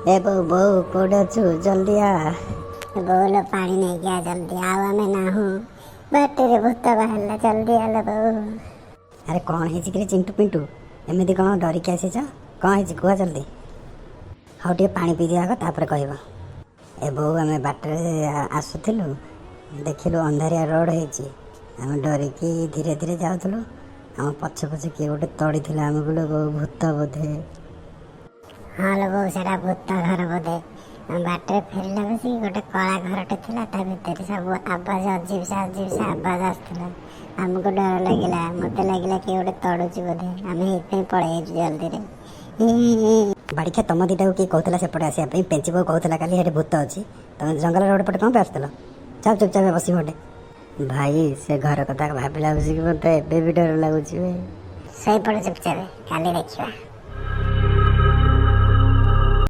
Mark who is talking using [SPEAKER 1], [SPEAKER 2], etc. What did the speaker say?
[SPEAKER 1] ଏ ବୋଉ, ବୋଉ, କୋଉଠି ଅଛୁ? ଜଲ୍ଦି ଆ।
[SPEAKER 2] ବୋଉଲ, ପାଣି ନେଇକି ଆ ଜଲ୍ଦି। ଆଉ ଆମେ ନାହୁଁ, ବାଟରେ ଭୂତ ବାହାରିଲା। ଜଲ୍ଦି ଆଲୋ ବୋଉ।
[SPEAKER 1] ଆରେ, କ'ଣ ହେଇଛି କିରେ ଚିଣ୍ଟୁ, ପିଣ୍ଟୁ? ଏମିତି କ'ଣ ଡରିକି ଆସିଛ? କ'ଣ ହେଇଛି କୁହ ଜଲ୍ଦି। ହଉ, ଟିକେ ପାଣି ପିଇ ଦିଅ ଆଗ, ତାପରେ କହିବ। ଏ ବୋଉ, ଆମେ ବାଟରେ ଆସୁଥିଲୁ, ଦେଖିଲୁ ଅନ୍ଧାରିଆ ରୋଡ଼ ହେଇଛି। ଆମେ ଡରିକି ଧୀରେ ଧୀରେ ଯାଉଥିଲୁ। ଆମ ପଛେ ପଛେ କିଏ ଗୋଟେ ତଡ଼ିଥିଲା ଆମକୁ ଲୋ ବୋଉ, ଭୂତ ବୋଧେ।
[SPEAKER 2] ହଁ ଲୋ ବୋଉ, ସେଟା ଭୂତ ଘର ବୋଧେ। ଆମେ ବାଟରେ ଫେରିଲା ବସିକି ଗୋଟେ କଳା ଘରଟେ ଥିଲା। ତା ଭିତରେ ସବୁ ଆବାଜ, ଅଜୀବ ଅଜୀବ ଆବାଜ ଆସୁଥିଲା। ଆମକୁ ଡର ଲାଗିଲା। ମୋତେ ଲାଗିଲା କିଏ ଗୋଟେ ତଡ଼ୁଛି ବୋଧେ। ଆମେ ସେଇଥିପାଇଁ ପଳେଇ ଯାଇଛୁ ଜଲ୍ଦିରେ।
[SPEAKER 1] ବାଡ଼ିଖିଆ, ତମ ଦୁଇଟାକୁ କିଏ କହୁଥିଲା ସେପଟେ ଆସିବା ପାଇଁ? ପେଞ୍ଚି ବୋଉ କହୁଥିଲା କାଲି ସେଠି ଭୂତ ଅଛି। ତମେ ଜଙ୍ଗଲ ରୋଡ଼ ପଟେ କ'ଣ ପାଇଁ ଆସୁଥିଲ? ଚାଲ, ଚୁପଚାପ ବସିବ ଗୋଟେ। ଭାଇ, ସେ ଘର କଥା ଭାବିଲା ବସିକି ମୋତେ ଏବେ ବି ଡର ଲାଗୁଛି ବେ।
[SPEAKER 2] ଶୋଇପଡ଼ ଚୁପଚାପ, କାଲି ଦେଖିବା।